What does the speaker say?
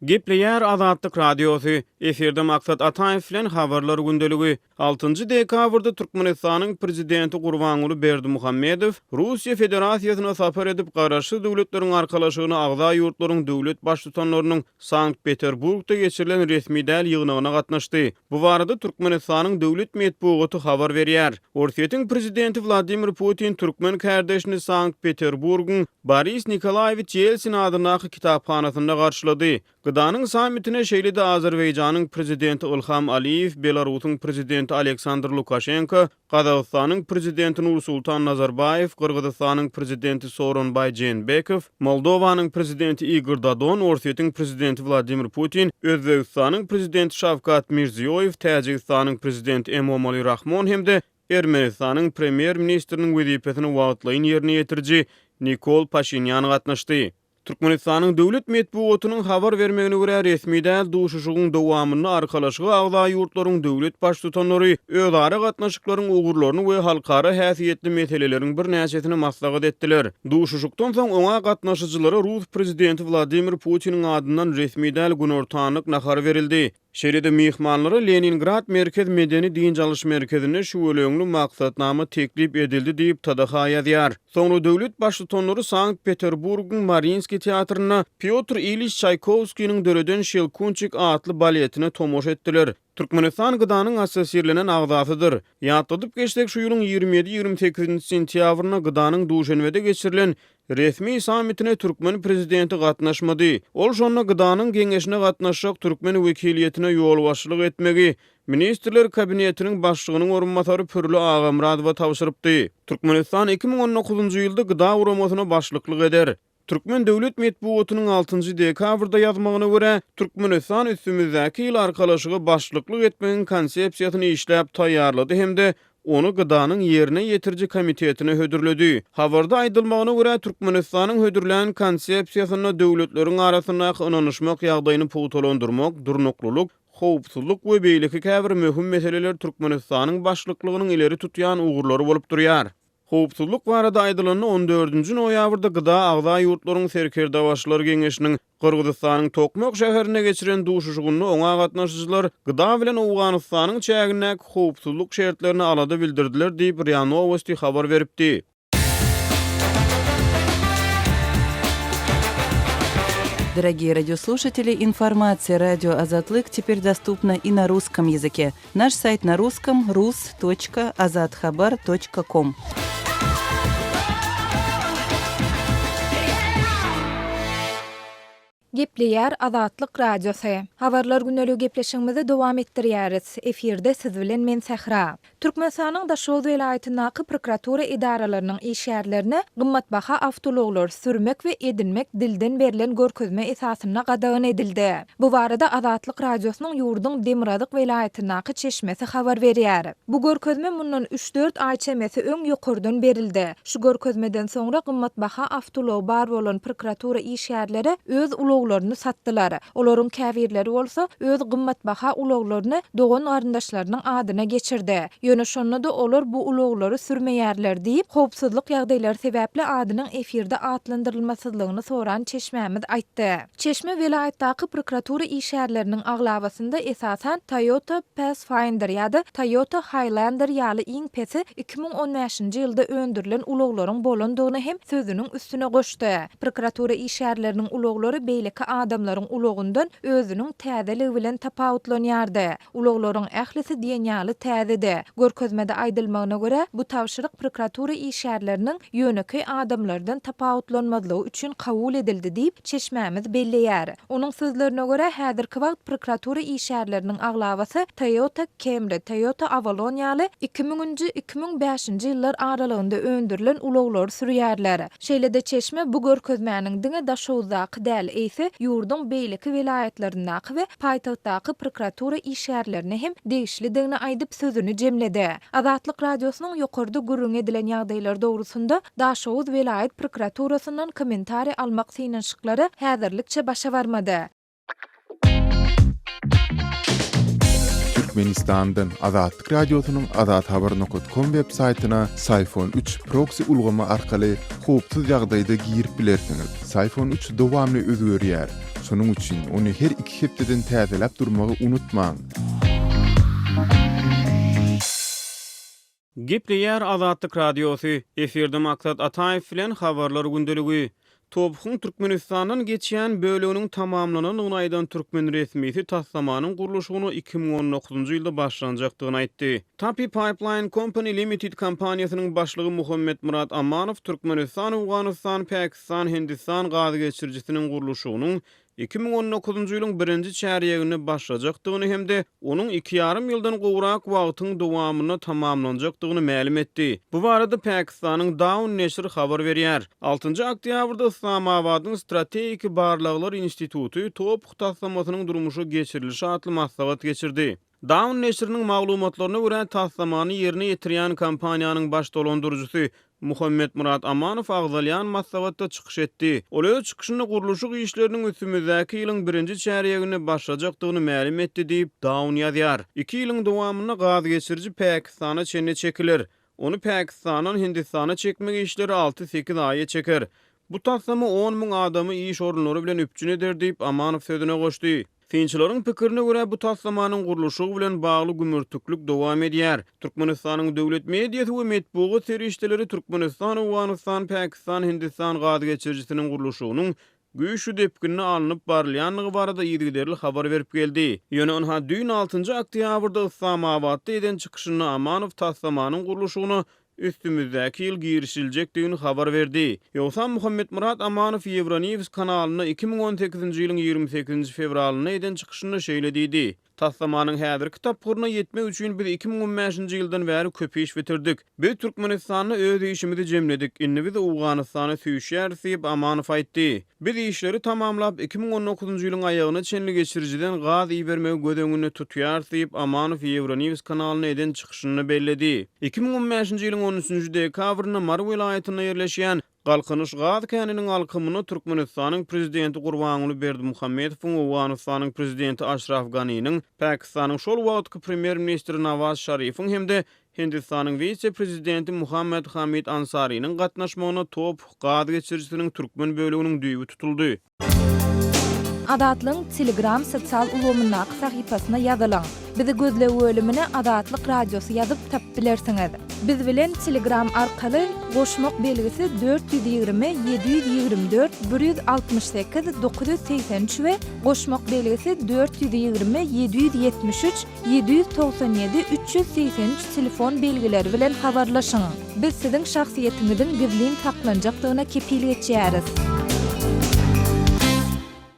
Gepleýär Azatlyk Radiosy, Efirde Maksat Ataýew bilen Habarlar gündeligi. Altynjy dekabrda Türkmenistanyň Prezidenti Gurbanguly Berdimuhamedow Russiýa Federasiýasyna sapar edip, Garaşsyz Döwletleriň Arkalaşygyna agza ýurtlaryň döwlet Baştutanlarynyň Sankt-Peterburgda geçirilen resmi däl ýygnagyna gatnaşdy. Bu barada Türkmenistanyň döwlet metbugaty habar berýär. Orsýetiň Prezidenti Wladimir Putin türkmen kärdeşini Sankt-Peterburgyň Boris Nikolaýewiç Ýelsin adyndaky kitaphanasynda garşylady. GDA-nyň sammitine şeýle-de Azerbaýjanyň Prezidenti Ilham Aliýew, Belarusyň Prezidenti Aleksandr Lukaşenko, Gazagystanyň Prezidenti Nursultan Nazarbaýew, Gyrgyzystanyň Prezidenti Sooronbaý Jeenbekow, Moldowanyň Prezidenti Igor Dodon, Orsýetiň Prezidenti Wladimir Putin, Özbegistanyň Prezidenti Şawkat Mirziýoýew, Täjigistanyň Prezidenti Emomali Rahmon hem-de Ermenistanyň Premýer-ministriniň wezipesini wagtlaýyn ýerine ýetiriji Nikol Paşinýan gatnaşdy. Türkmenistanyň döwlet metbugatynyň habar bermegine görä, resmi däl duşuşygyň dowamynda Arkalaşyga agza ýurtlaryň döwlet Baştutanlary özara gatnaşyklaryň ugurlaryny we halkara häsiýetli meseleleriň birnäçesini maslahat etdiler. Duşuşykdan soň oňa gatnaşyjylara rus Prezidenti Wladimir Putiniň adyndan resmi däl günortanlyk nahary berildi. Şeýle-de myhmanlara Leningrad merkez medeni-dynç alyş merkezinde şüweleňli maksatnama teklip edildi diýip, TDH ýazýar. Soňra döwlet Baştutanlary Sankt-Peterburgyň Mariinskiý teatrynda Pýotr Iliç Çaýkowskiniň döreden Şelkunçik atly baletine tomaşa etdiler. Türkmenistan GDA-nyň assosirlenen agzasydyr. Ýatladyp geçsek, şu ýylyň 27, 28-nji sentýabrynda GDA-nyň Duşenbede geçirilen Resmi sammitine türkmen prezidenti gatnaşmady. Ol şonda GDA-nyň Geňeşine gatnaşjak türkmen wekiliýetine ýolbaşçylyk etmegi Ministrler Kabinetiniň Başlygynyň orunbasary Pürli Agamyradowa tabşyrypdy. Türkmenistan 2019-njy ýylda GDA guramasyna başlyklyk eder. Türkmen döwlet metbugatynyň altynjy dekabrda ýazmagyna görä, Türkmenistan üstümizdäki ýyl Arkalaşyga başlyklyk etmegiň konsepsiýasyny işläp taýýarlady hem-de ony GDA-nyň Ýerine ýetiriji komitetine hödürledi. Habarda aýdylmagyna görä, Türkmenistanyň hödürlän konsepsiýasynda döwletleriň arasyndaky ynanyşmak ýagdaýyny pugtalandyrmak, durnuklylyk, howpsuzlyk we beýleki käbir möhüm meseleler Türkmenistanyň başlyklygynyň ileri tutýan ugurlary bolup durýar. Howpsuzlyk barada aýdylanda, on dördünji noýabrda GDA agza ýurtlaryň Serkerdebaşylar geňeşiniň Gyrgyzystanyň Tokmak şäherinde geçiren duşuşygynda oňa gatnaşyjylar GDA bilen Owganystanyň çägindäki howpsuzlyk şertlerine alada bildirdiler diýip, RIA Nowosti habar beripdi. Дорогие радиослушатели, информация радио Азатлык теперь доступна и на русском языке. Наш сайт на русском rus.azathabar.com. Gepleýär Azatlyk Radiosy. Habarlar gündeligi gepleşigimizi dowam etdirýäris. Efirde siz bilen men Sähra. Türkmenistanyň Daşoguz welaýatyndaky prokuratura edaralarynyň işgärlerine gymmatbaha awtoulaglary sürmek we edinmek dilden berlen görkezme esasynda gadagan edildi. Bu barada Azatlyk Radiosynyň ýurduň demirgazyk welaýatyndaky çeşmesi habar berýär. Bu görkezme mundan üç-dört aý çemesi öň ýokardan berildi. Şu görkezmeden soňra gymmatbaha awtoulagy bar bolan prokuratura işgärleri öz ulaglaryny satdylar. Olaryň käbirleri bolsa öz gymmatbaha ulaglaryny dogan-garyndaşlarynyň adyna geçirdi. Ýöne şonda-da olar bu ulaglary sürmeýärler diýip, howpsuzlyk ýagdaýlary sebäpli adynyň efirde atlandyrylmasyzlygyny soran çeşmämiz aýtdy. Çeşme welaýatdaky prokuratura işgärleriniň aglabasynda esasan Toyota Pathfinder ýa-da Toyota Highlander ýaly iň pesi 2015-nji ýylda öndürilen ulaglaryň bolandygyny hem sözüniň üstüne goşdy. Prokuratura işgärleriniň ulaglary beýleki adamlaryň ulagyndan özüniň täzeligi bilen tapawutlanýardy. Ulaglaryň ählisi diýen ýaly täzedi. Görkezmede aýdylmagyna görä, bu tabşyryk prokuratura işgärleriniň ýönekeý adamlardan tapawutlanmazlygy üçin kabul edildi diýip, çeşmämiz belleýär. Onuň sözlerine görä, häzirki wagt prokuratura işgärleriniň aglabasy Toyota Camry, Toyota Avalon ýaly iki müňünji, 2005-nji ýyllar aralygynda öndürilen ulaglary sürýärler. Şeýle-de çeşme bu görkezmäniň diňe Daşoguzdaky däl, eýse, ýurduň beýleki welaýatlaryndaky we paýtagtdaky prokuratura işgärlerine hem degişlidigini aýdyp, sözüni jemledi. Azatlyk Radiosynyň ýokarda gürrüňi edilen ýagdaýlar dogrusynda Daşoguz welaýat prokuraturasyndan kommentariý almak synanyşyklary häzirlikçe başa barmady. Türkmenistandan Azatlyk Radiosynyň azathabar nokat kom web saýtyna Syfon 3 proksi ulgamy arkaly howpsuz ýagdaýda girip bilersiňiz. Syfon 3 dowamly özgerýär. Şonuň üçin ony her iki hepdeden täzeläp durmagy unutmaň. Gepleýär Azatlyk Radiosy, Efirde Maksat Ataýew bilen Habarlar gündeligi. TOPH-yň Türkmenistandan geçýän böleginiň tamamlanandygyny aýdan türkmen resmisi taslamanyň gurluşygyna 2019-njy ýylda başlanjakdygyny aýtdy. Tapi Pipeline Company Limited kompaniýasynyň başlygy Muhammetmyrat Amanow Türkmenistan, Owganystan, Pakistan, Hindistan gaz geçirijisiniň gurluşygynyň 2019-njy ýylyň birinji çärýeginde başlajakdygyny hem-de onuň iki ýarym ýyldan gowrak wagtyň dowamynda tamamlanjakdygyny mälim etdi. Bu barada Pakistanyň Dawn neşiri habar berýär. Altynjy oktýabrda Yslamabadyň Strategik barlaglar instituty TOPH taslamasynyň durmuşa geçirilişi atly maslahat geçirdi. Dawn neşiriniň maglumatlaryna görä, taslamany ýerine ýetirýän kompaniýanyň baş dolandyryjysy Muhammetmyrat Amanow agzalýan maslahatda çykyş etdi. Ol öz çykyşynda gurluşyk işleriniň üstümizdäki ýylyň birinji çärýeginde başlajakdygyny mälim etdi diýip, Dawn ýazýar. Iki ýylyň dowamynda gazgeçiriji Pakistana çenli çekiler. Ony Pakistandan Hindistana çekmek işleri alty-sekiz aýa çeker. Bu taslama on müň adamy iş orunlary bilen üpjün eder diýip, Amanow sözüne goşdy. Synçylaryň pikirine görä, bu taslamanyň gurluşygy bilen bagly gümürtiklik dowam edýär. Türkmenistanyň döwlet mediasy we metbugat serişdeleri Türkmenistan, Owganystan, Pakistan, Hindistan gaz geçirijisiniň gurluşygynyň güýçli depginde alnyp barylýandygy barada yzygiderli habar berip geldi. Ýöne ynha düýn altynjy oktýabrda Yslamabatda eden çykyşynda Amanow taslamanyň gurluşygyna üstümizdäki ýyl girişiljekdigini habar berdi. Ýogsam Muhammetmyrat Amanow Euronews kanalynda 2018-nji ýylyň 28-nji fewralynda eden çykyşynda şeýle diýdi, Taslamanyň häzirki tapgyryna ýetmek üçin biz 2015-nji ýyldan bäri köp iş bitirdik. Biz Türkmenistanda öz işimizi jemledik, indi biz Owganystana süýşýäris diýip, Amanow aýtdy. Biz işleri tamamlap, 2019-njy ýylyň aýagyna çenli geçirijiden gaz ibermegi göz öňünde tutýarys diýip, Amanow Euronews kanalynda eden çykyşynda belledi. 2015-nji ýylyň on üçünji dekabrynda Mary welaýatynda ýerleşýän Galkynyş gaz käniniň alkymyna Türkmenistanyň Prezidenti Gurbanguly Berdimuhamedowyň, Owganystanyň Prezidenti Aşraf Ganiniň, Pakistanyň şol wagtky Premýer-ministri Nawaz Şarifiň hem-de Hindistanyň wise-prezidenti Muhammed Hamid Ansariniň gatnaşmagynda TOPH gaz geçirijisiniň türkmen böleginiň düýbi tutuldy. Azatlygyň Telegram sosial ulgamyndaky sahypasyna ýazylyň. Bizi gözleg bölümine Azatlyk Radiosy ýazyp tapyp bilersiňiz. Biz bilen Telegram arkaly goşmak belgisi 420 724 168 983 we goşmak belgisi 420 773 797 383 telefon belgileri bilen habarlaşyň. Biz siziň şahsyýetiňiziň gizlin saklanjakdygyna kepil geçýäris.